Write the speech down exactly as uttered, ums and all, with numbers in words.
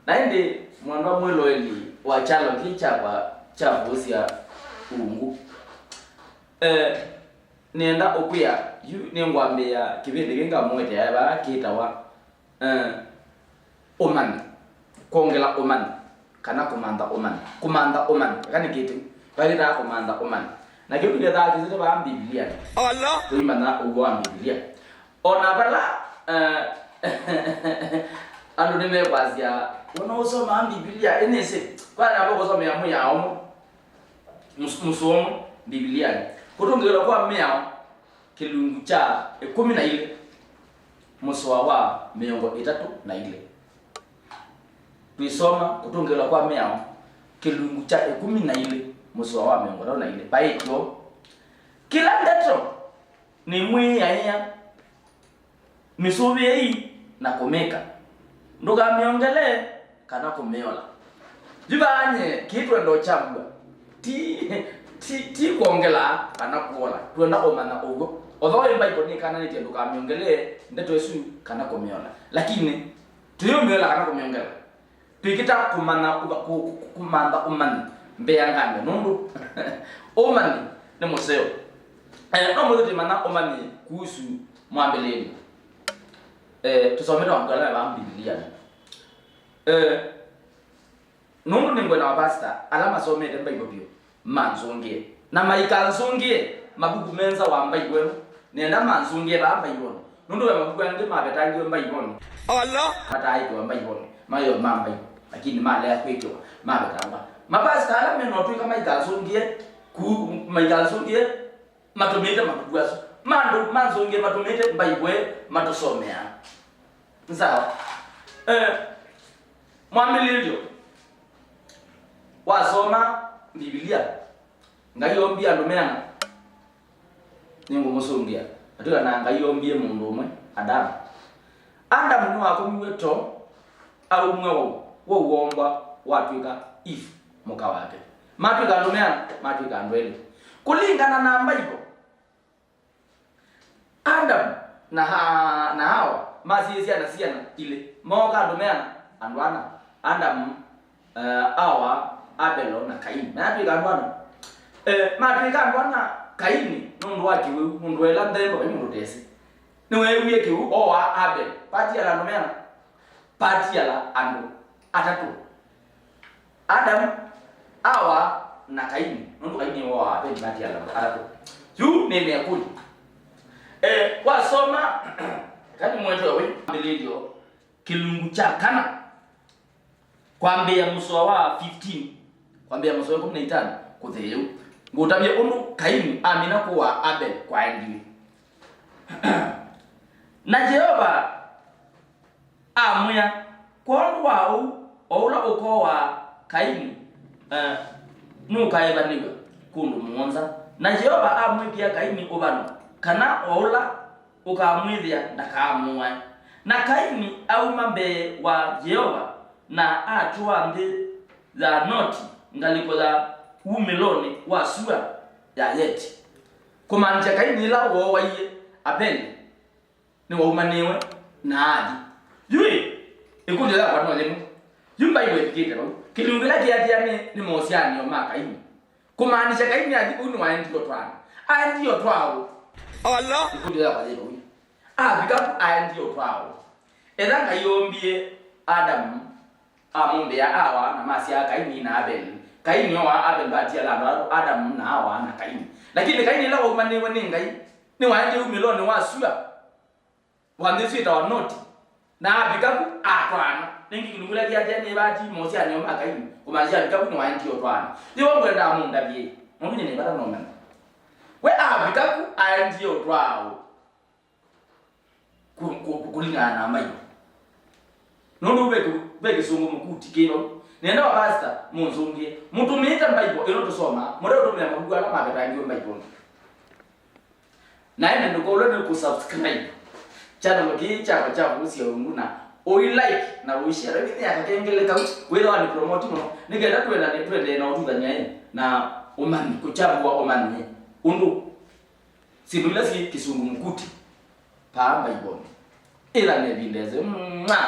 Na ĩndĩ, mwendwa mwĩloeli wa kyalo kĩĩ kyakwa kya kũsya ungu, eh, nĩenda ũkwĩa, yu nĩngwambĩĩa kĩvĩndĩ kĩĩ ngamũetea vaa kĩtawa, eh, ũmanyi, kwongela ũmanyi, kana kũmantha ũmanyi. Kũmantha ũmanyi, eka nĩ kĩtĩ, vakĩtaa kũmantha ũmanyi. Na kĩu nĩkethaa kĩsĩte vaa Mbivilianĩ. Tũimanya ũw'o wa Mbivilia. O na vala, eh, andũ nĩmekwasya, "Wona ũsomaa Mbivilia, ĩnĩsĩ, kwa namba kũsomea mwĩao ũmwe, mũs-, mũsoa ũmwe Mbivilianĩ." Kũtũngĩĩlwa kwa Mĩao, kĩlungu kya ĩkũmi na ilĩ, mũsoa wa mĩongo ĩtatũ na ilĩ. Twĩsoma kũtũngĩĩlwa kwa Mĩao, kĩlungu kya ĩkũmi na ilĩ, mũsoa wa mĩongo ĩtatũ na ilĩ. Vaĩtyo, "Kĩla ndeto nĩ mwĩaĩa, mĩsũvĩei na kũmĩka. Ndũkamĩongelee kana kũmĩola." Yu vaa nyie, kĩĩ twenda ũkyambua, ti, ti, ti kwongela kana kũola. Twenda ũmanya ũw'o. Although Bible nĩkananĩtye ndũkamĩongelee ndeto ĩsu kana kũmĩola. Lakini, tũyĩũmĩola kana kũmĩongela? Twĩkĩta kũmanya ũva-, kũ-, kũ-, kũmantha ũmanyi mbeangange, nũndũ ũmanyi nĩ mũseo. Eh, no mũthĩ twĩmanya ũmanyi kuhusu mwambĩlĩlyo. Eh, tũsomete mavuku ala me vaa Mbivilianĩ. Eh, nũndũ nĩngwenda mapasita ala masomete Mbaivũ vyũ mansũngĩe. Na maikansũngĩe mavuku me nza wa Mbaivũ ĩno, nĩenda mansũngĩe vaa Mbaivũnĩ. Nũndũ ve mavuku angĩ mavetangiwe Mbaivũnĩ. Ala! Mataaĩkĩwa Mbaivũnĩ, mayo ma Mbaivũ, lakini malea kwĩkĩwa, mavetangwa. Mapasita ala mena ũtũĩka maikansũngĩe ku-, maikansũngĩe matũmĩĩte mavuku asu. Mandũ mansũngĩe matũmĩĩte Mbaivũ ĩ matũsomeaa. Nĩ sawa? Eh, mwambĩlĩlyo wasoma Mbivilia, Ngai oombie andũ meana? Nĩngũmũsũngĩa. Atwĩka na Ngai oombie mũndũ ũmwe, Adamu. Adamu nĩwakomiw'e too, aumw'a wau, wau woombwa watw'ĩka Eve, mũka wake. Matw'ĩka andũ meana? Matw'ĩka andũ elĩ. Kũlingana na Mbaivũ, Adamu na Ha-, na Hawa masyĩe syana siana ilĩ. Mooka andũ meana? Andũ ana. Adamu, eh, Hawa, Abelo na Kaini. Mayatw'ĩka andũ ana. Eh, matw'ĩka andũ ana, Kaini nũndũ wa kĩwĩu, nũndũ waĩla nthembo, vai mũndũ ũtesĩ. Nĩweewie kĩwĩu, ooa Abeli. Patiala andũ meana? Patiala andũ atatũ. Adamu, Hawa, na Kaini, nũndũ Kaini nĩwe wooaa Abeli, matiala andũ atatũ. Yu nĩ mekũli. Eh, wasoma, kani mwetwe wĩ Mwambĩlĩlyo, kĩlungu kya kana, kwambĩĩa mũsoa wa fifteen, kwambĩĩa mũsoa wa ĩkũmi na itano, kũthĩĩu. Ngũtavya ũndũ Kaini amina kũaa Abeli kwaendiwe. Na Yeova amwĩa, "Kwondũ wa ũu, o ũla ũkoowaa Kaini, eh, nũkaĩvanĩw'a kũndũ mũonza." Na Yeova amwĩkĩa Kaini ũvano, kana o ũla ũkamwĩthĩa ndakamũae. Na Kaini auma mbee wa Yeova, na atũa nthĩ ya Noti, ngalĩko ya wumĩlonĩ wa sua ya Yeti. Kũmaanisya Kaini yĩla wooaie Aveli, nĩwaumanĩwe na athi. Yu ĩ, ĩkũlyo yakwa no yĩno. Yu Mbaivũ ĩvikĩte vau. Kĩlungu kĩla kĩatĩanĩe nĩ mosyaanĩo ma Kaini. Kũmaanisya Kaini athi kũu nĩwaendie ũtwaana. Aendie ũtwaa ũ? Ala! Ĩkũlyo yakwa yĩ vau. Avika ku aendie ũtwaa ũ? Etha Ngai oombie Adamu, amũmbĩa Awa, na masyaa Kaini na Aveli. Kaini ooaa Aveli, vatiala andũ atatũ, Adamu na Awa na Kaini. Lakini Kaini ĩla waumanĩwe nĩ Ngai, nĩwaendie umĩlonĩ wa sua wa nthĩ ĩsu ĩtawa Noti. Na avika ku, atwaana. Nĩngĩ kĩlungu kĩla kĩatĩanĩe vati mosyaanĩo ma Kaini, kũmaanisya avika ku nĩwaendie ũtwaana. Yĩwe ngwendaa mũndavye, nũndũ nyie nĩ vata no mena. We avika ku, aendie ũtwaa ũ? Ku-, ku-, kũlingana na Mbaivũ. Nũndũ ve kĩ-, ve kĩsũngũ mũkuti kĩ vau. Nĩenda mapasita mũnsũngĩe. Mũtũmĩĩte Mbaivũ ĩno tũsomaa, mũteũtũmĩa mavuku ala mavetangiwe Mbaivũnĩ. Na ĩndĩ ndũkolwe nĩ kũsubscribe channel kĩĩ kyakwa kya Kũsya Ungu, na ũi like na ũi share. Ĩmĩnĩa kakengele kau, wĩthĩwa nĩ promote mũno, nĩ kenda twendane, tũendee na ũtũthany'a ĩ, na ũmanyi, kũkyambũa ũmanyi ũndũ syĩndũ ila syĩ kĩsũngũ mũkuti paa Mbaivũnĩ. Ĩla na ĩvinda ĩseo. Mwa!